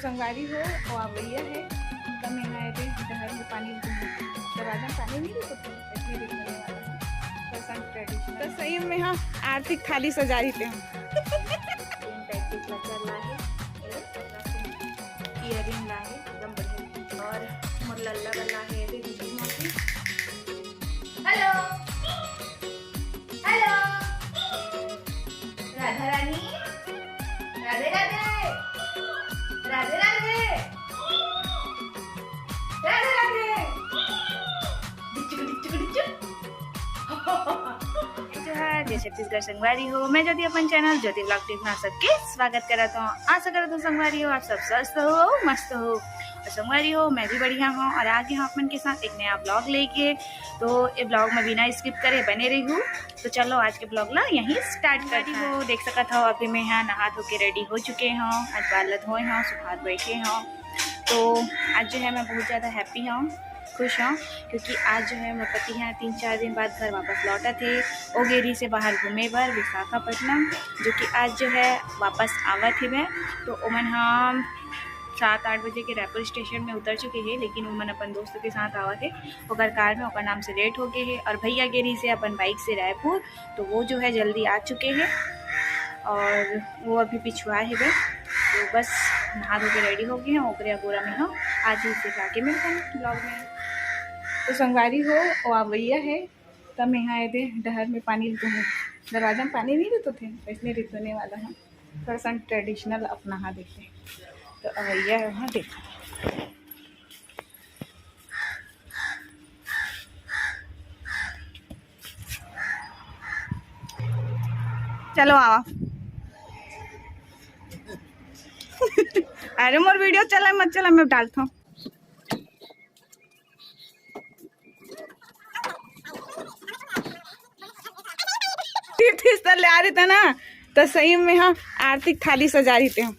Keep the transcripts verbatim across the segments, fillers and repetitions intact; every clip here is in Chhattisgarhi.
संगवारी हो, वो आवइया है, त मैं हा एदे डहर में पानी दे दूँ। दरवाजा में पानी नहीं रुकत है, इसलिए रुकने वाला है। तो संग ट्रेडिशनल। तो सही में हाँ, आरती थाली सजा रही थे हम। तीन पैकेट लचर ला है, ईयरिंग ला है, एकदम बढ़िया। और मोर लल्ला वाला है, ये दीदी मौसी। हेलो। हेलो। राधा रानी। राधे राधे। राधे राधे। राधे राधे। डिचक, डिचक, डिचक। जोहार, जय छत्तीसगढ़ संगवारी हो। मैं ज्योति अपन चैनल ज्योति ब्लॉग टीम में आप सबके स्वागत करत हूँ। आशा करत हूँ संगवारी हो आप सब स्वस्थ हो, मस्त हो। और संगवारी हो, मैं भी बढ़िया हूँ और आ गए हूँ आप मन के साथ एक नया ब्लॉग लेके। तो ये ब्लॉग में बिना स्किप करे बने रही हूँ। तो चलो आज के ब्लॉग ला यहीं स्टार्ट करती हूँ। देख सकत हो अभी मैं यहाँ नहा धो के रेडी हो चुके हूँ। आज बाल ला धोए हूँ, सुखात बैठे हूँ। तो आज जो है मैं बहुत ज़्यादा हैप्पी हूँ, खुश हूँ, क्योंकि आज जो है मोर पति यहाँ तीन चार दिन बाद घर वापस लौटत हे। ओ गे रहिसे बाहर घूमे बर विशाखापट्टनम, जो कि आज जो है वापस आवत हेवय। तो ओमन ह सात आठ बजे के रायपुर स्टेशन में उतर चुके हे, लेकिन ओमन अपन दोस्त के साथ आवत हे, ओकर कार में, ओकर नाम से लेट हो गए हे। और भैया गे रहिसे अपन बाइक से रायपुर, तो वो जो है जल्दी आ चुके हैं और वो अभी पिछुआ हेवय। तो बस नहा धो के रेडी हो गए हैं, ओकरे अगोरा में हम आज ही से जाके मिलते हैं ब्लॉग में। तो संगवारी हो, वो आवइया है, त मैं हा एदे डहर में पानी रुकूँ, दरवाजा में पानी नहीं रुकत है, इसलिए रुकने वाला है। थोड़ा सा ट्रेडिशनल अपना हा देखे, तो अवैया है वहाँ देखो। चलो आवा। अरे मोर वीडियो चला मत चला, मैं डालता हूँ। तीर्थ स्थल ले आ रही थे ना, तो सही में हम आरती थाली सजा रही थे हम।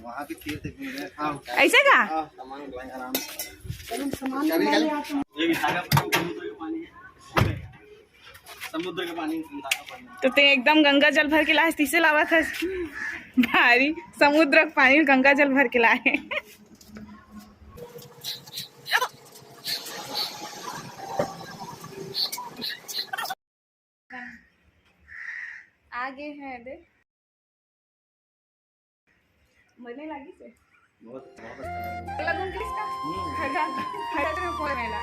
वहाँ पे तीर्थ घूम रहे हैं। हाँ। ऐसे का? हाँ, सामान उठाएंगे आराम से। चलो, सामान चल, उठा चल। ले आप। ये विशाखापट्टनम समुद्र का पानी है। समुद्र का पानी, विशाखापट्टनम। तो ते एकदम गंगा जल भर के लाए, तीसे लावा था। भारी समुद्र का पानी, गंगा जल भर के लाए। आगे है दे। मने लागी से। बहुत, बहुत अच्छा लगा। लगन किसका? हम्म। हगा, हगा तो कोई मेला।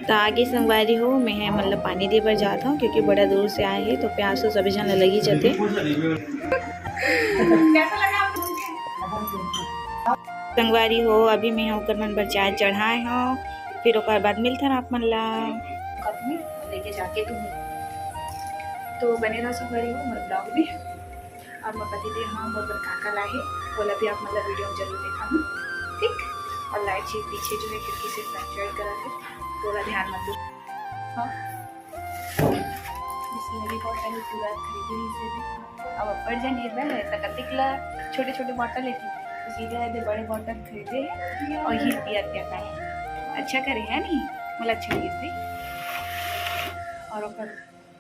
त आगे संगवारी हो, मैं है मतलब पानी दे बर जात हूँ, क्योंकि बड़ा दूर से आए हैं, तो प्यास तो सभी झन ल लगी जते। कैसा लगा आपको? संगवारी हो, अभी मैं ओकर मन बर चाय चढ़ाए हूँ, फिर ओकर बाद मिलथन आप मन ला। कतनी लेके जाके तुम तो बने रहो संगवारी हो मोर ब्लॉग में। और मोर पति देव हाँ मोर बर का का लाए हे, ओला भी आप मन ला वीडियो में जरूर दिखाहूँ, ठीक। और लाइट जी पीछे जो है खिड़की से फ्लैश लाइट करा है, तो ओला ध्यान मत दो। हाँ, बिसलेरी बॉटल पूरा खरीदे ही से भी। अब अब्बड़ जन ये है, त कतिक ला छोटे-छोटे बॉटल लेती, तो सीधे आए दे बड़े बॉटल खरीदे हे और ये पियर पियर का है। अच्छा करे है नहीं, मोला अच्छा लगे थे। और ओकर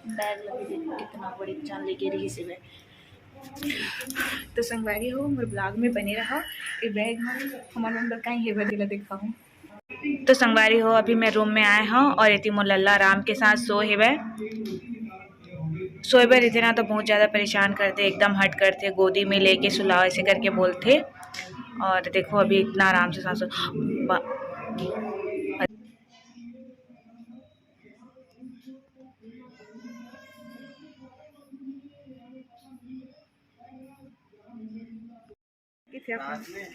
बैग लगे देखो, कितना बड़ी जान लेके रही से बैग। तो संगवारी हो, मोर ब्लॉग में बने रहा। ये बैग में हमन मन बर काई हेबर दिला दिखाऊं। तो संगवारी हो, अभी मैं रूम में आए हूँ और एती मोर लल्ला आराम के साथ सो हेवय। सोए बर रहिथे ना तो बहुत ज़्यादा परेशान करथे, एकदम हट करथे, गोदी में लेके सुलाओ ऐसे करके बोलथे। और देखो अभी इतना आराम से सांस बा-, किथे अपन? रात में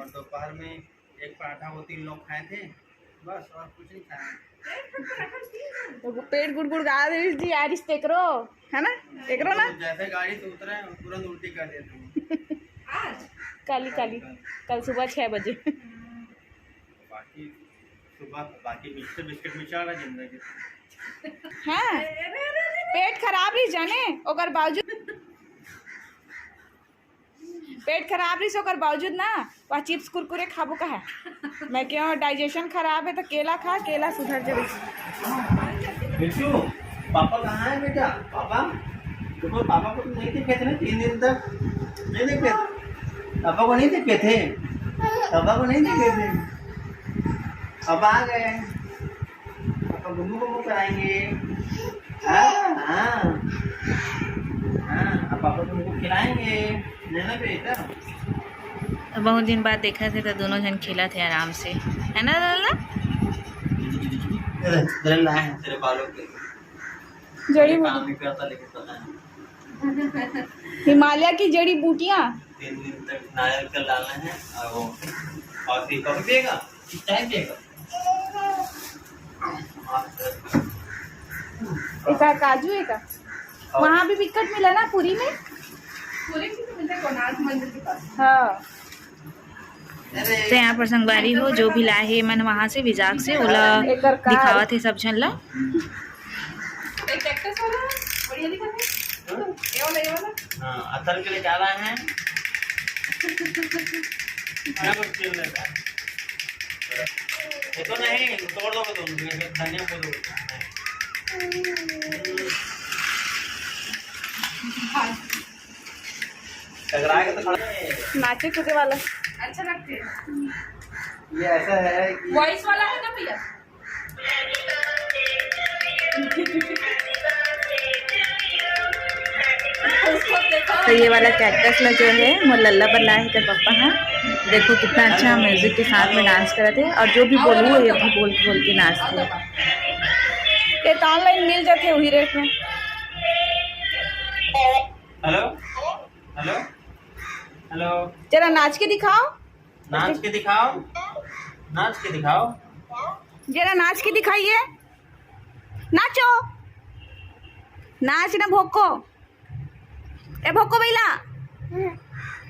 और दोपहर में एक पराठा वो तीन लोग खाए थे, बस और कुछ नहीं खाया। तो पेट गुड़गुड़ गा रही जी, यार, इस तेकरो, है ना? तेकरो ना? जैसे गाड़ी से उतरे, तुरंत उल्टी कर देते हैं। आज? काली, काली। कल सुबह छह बजे। बाकी सुबह बाकी मिक्सचर बिस्किट में चल रहा जिंदगी। हाँ, पेट खराब रही जाने, ओकर बावजूद, पेट खराब रही से ओकर बावजूद ना, वह चिप्स कुरकुरे खाबो का है। मैं क्यों, डाइजेशन खराब है तो केला खा, केला सुधर जावे। बिट्टू, पापा कहाँ है बेटा? पापा? तो पापा को नहीं देखे थे ना तीन दिन तक, नहीं देखे थे। पापा को नहीं देखे थे, पापा को नहीं देखे थे। अब आ गए, पापा गुम्मू गुम्मू कराएंगे। हाँ, हाँ, हाँ, अब पापा तुमको खिलाएंगे, है ना बेटा? तो बहुत दिन बाद देखा थे तो दोनों जन खेला थे आराम से, है ना लाला? तेरे, तेरे लाए हैं, तेरे बालों के। जड़ी काम बूटी। नहीं करता लेकिन पता है। हिमालय की जड़ी बूटियां। तीन दिन तक नारियल का डालना है और वो, और फिर कॉफी पिएगा, चाय पिएगा। ऐसा काजू है का? और वहाँ भी बिस्कुट मिला ना पुरी में? पुरी भी तो मिलता है कोणार्क मंदिर के पास। हाँ। तो यहाँ पर संगवारी हो, जो भी लाए हे मन वहाँ से, विजाग से, ओला एकर कार। दिखावत हे सब झन ला। एक कैक्टस वाला बढ़िया दिखा था। ये वाला, ये वाला। हाँ, अतल के लिए क्या लाए हैं? क्या कुछ खेल लेता है? ये तो नहीं, तोड़ दोगे तुम, धनिया को दो। टकरा के तो खड़ा है। नाचे कूदे वाला। अच्छा लगते हैं। ये ऐसा है कि वॉइस वाला है ना भैया? तो ये वाला कैक्टस ला जो है मोर लल्ला बर लाए हे तेरे पापा हा। देखो कितना अच्छा म्यूजिक के साथ में डांस करत हे, और जो भी बोलू ये भी बोल बोल के नाचथे। ये तो ऑनलाइन मिल जाते वही रेट में। Hello, hello, hello. जरा नाच के दिखाओ। नाच के दिखाओ, नाच के दिखाओ। जरा नाच के दिखाइए, नाचो, नाच ना भोको। ए भोको बैला।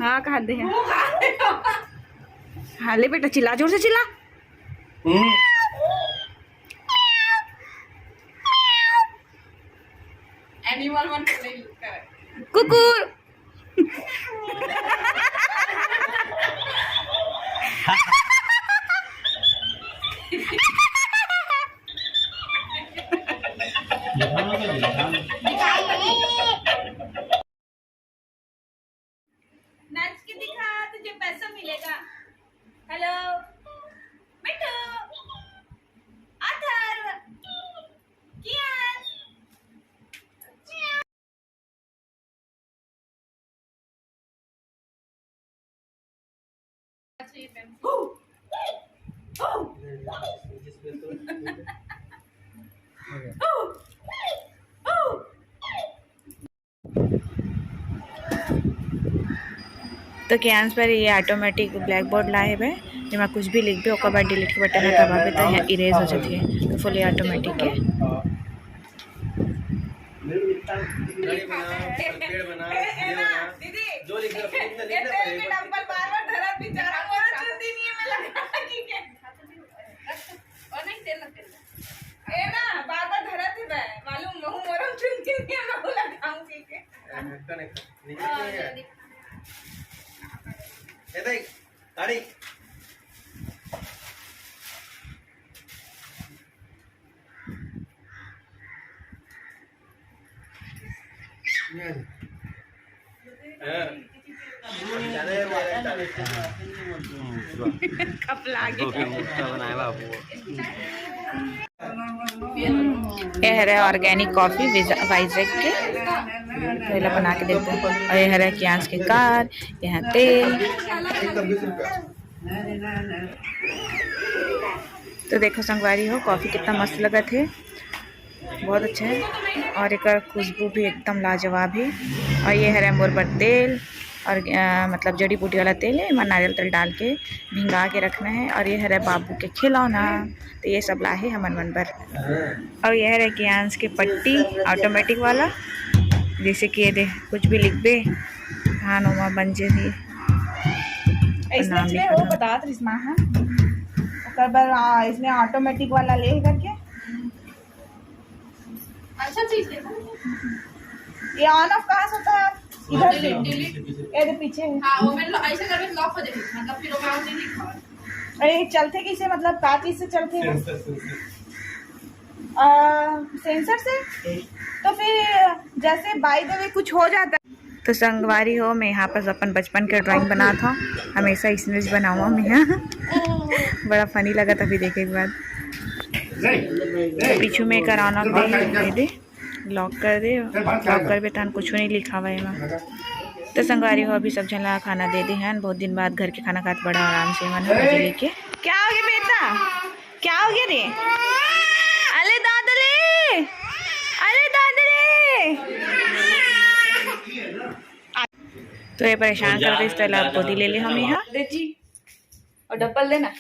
हाँ, कहा दे है। हाँ, ले बेटा, चिल्ला, जोर से चिल्ला। हम्म। एनिमल वन को नहीं करे। कुकुर। नाच के दिखा, तुझे पैसा मिलेगा। हेलो, मिट्टू, अथर्व, कियान। तो कियान पर ये ऑटोमेटिक ब्लैक बोर्ड लाए हवे, जेमा कुछ भी लिखबे, ओकर बाद डिलीट के बटन दबाबे, तो इरेज हो जाथे। तो फुली ऑटोमेटिक है। घड़ी बना, पेड़ बना, ये बना, जो लिखना, लिखना, लिखना पड़ेगा। और नहीं, तेल ना, तेल ना। ए ना, बार बार धरत हे बे, मालूम, महू मोरम चुन चुन के महू लगाऊं के। ए, कनेक्ट, नीचे हाँ, नहीं है। ये देख। ए देख, गाड़ी। ये। हाँ। कप लागे। ये हरे ऑर्गेनिक कॉफी वाइजैक के, पहले बना के देते हैं। और ये हरे कियान के कार, यहाँ तेल। तो देखो संगवारी हो, कॉफी कितना मस्त लगत हे। बहुत अच्छा है और एकर खुशबू भी एकदम लाजवाब है। और ये हरे मोर बर तेल और, अ, मतलब जड़ी बूटी वाला तेल है, एमा नारियल तेल डाल के भिंगा के रखना है। और ये हरे बाबू के खिलौना, तो ये सब लाहे हमन मन बर। और ये हरे कियांश के पट्टी ऑटोमेटिक वाला, जैसे कि ये दे कुछ भी लिखबे, धान ओमा बन जाही। इसने नाम पिछले लिखना। वो बतात रिश्मा है, ओकर बर, आ, इसने ऑटोमेटिक वाला ले करके। अच्छा चीज है। ये ऑन ऑफ कहाँ से होता है? इधर से। Delete, delete. ये तो पीछे है। हाँ, वो में लो-, ऐसे करके लॉक हो जाएगी, मतलब फिर वो काम नहीं दिखा। अरे, चलते कैसे, मतलब का चीज से चलते हैं? Sensor, sensor. आ, सेंसर से? तो फिर जैसे by the way कुछ हो जाता है। तो संगवारी हो, मैं यहाँ पर अपन बचपन के ड्राइंग बनात हव। हमेशा इसने बनावा मैं, हाँ। बड़ा फनी लगा था अभी देखे के बाद। तो पीछू में कराना भी दे दे, लॉक कर दे, लॉक करबे तहन कुछ नहीं लिखा हुआ है एमा। तो संगवारी हो, अभी सब झन ला खाना दे दे हन। बहुत दिन बाद घर के खाना खात, बड़ा आराम से मन मजे लेके। क्या हो गया बेटा? क्या हो गया रे? अरे दादले, अरे दादले। तो ये परेशान कर दे, इस तरह आप गोदी ले ले हमें यहाँ। दे जी, और डब्बल देना।